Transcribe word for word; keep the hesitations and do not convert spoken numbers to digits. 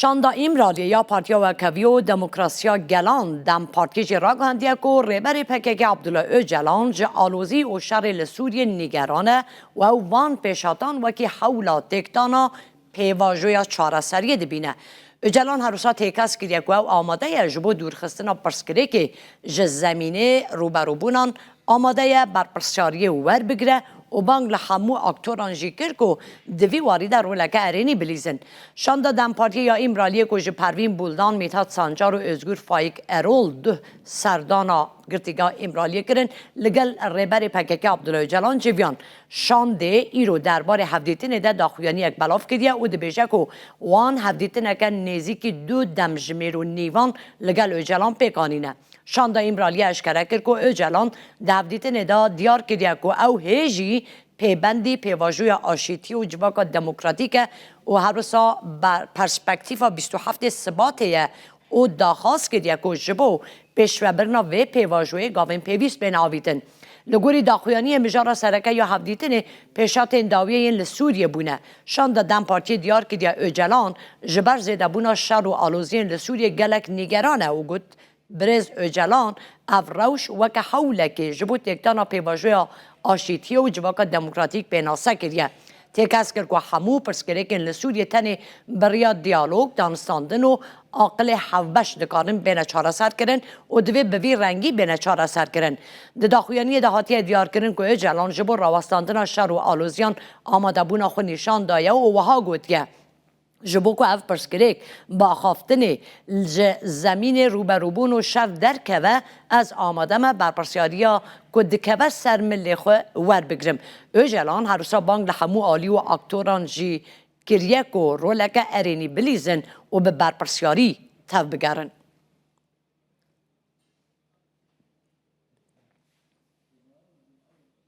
Şanda Îmraliyê ya Partiya Wekevî û Demokrasiya Gelan, DEM Partiyê jî ragihandiye ku Rêberê P K K Abdullah Ocalan ji alozî û şerê li Sûriyê nîgeran e û ew van pêşhatan wekî hewla têkdana pêvajoya çareseriyê dibîne. Ocalan her wisa têkez kiriye ku ew amade ye ji bo dûrxistina pirsgirêkê ji zemînê rûberûbûnan, amade ye berpirsyariyê werbigire û bang li hemû aktoran jî kir ku di vî warî de roleke erênî bilîzin. Şanda DEM Partiyê ya Îmraliyê ku ji Pervîn Buldan, Mîthat Sancar û Ozgur Faîk Erol duh serdana girtîgeha Îmraliyê kirin, li gel Rêberê P K K Abdullah Ocalan civiyan. Şandê îro derbarê hevdîtinê de daxuyaniyek belav kiriye û dibêje ku wan hevdîtineke nêzîkî du demjimêr û nîvan li gel Ocalan pêk anîne. Şanda Îmraliyê eşkere kir ku Ocalan di hevdîtinê de diyar kiriye ku ew hê jî pêbendî pêvajoya aşîtiyê û civaka demokratîk e û her wisa ber-, perspektîfa bîst û heftê Sibatê ye û daxwaz kiriye ku ji bo pêşvebirina vê pêvajoyê gavên pêwîst bên avîtin. Li gorî daxuyaniyê, mijara sereke ya hevdîtinê pêşhatên dawiyê yên li Sûriyê bûne. Şanda DEM Partiyê diyar kiriye Ocalan ji ber zêdebûna şer û aloziyên li Sûriyê gelek nîgeran e û got, Birêz Ocalan ev rewş weke hewlekê ji bo têkdana pêvajoya aşîtiyê û civaka demokratîk pênase kiriye. Têkez kir ku hemû pirsgirêkên li Sûriyê tenê bi riya diyalog, danistandin û aqilê hevbeş dikarin bêne çareserkirin û divê bi vî rengî bêne çareserkirin. Di daxuyaniyê de hatiye diyarkirin ku Ocalan ji bo rawestandina şer û aloziyan amadebûna xwe nîşan daye û wiha gotiye, Ji bo ku ev pirsgirêk bi axaftinê ji zemînê rûberûbûn û şer derkeve, ez amade me berpirsyariya ku dikeve ser milê xwe werbigrim. Ocalan her wisa bang li hemû alî û aktoran jî kiriye ku roleke erênî bilîzin û bi berpirsyarî tevbigerin.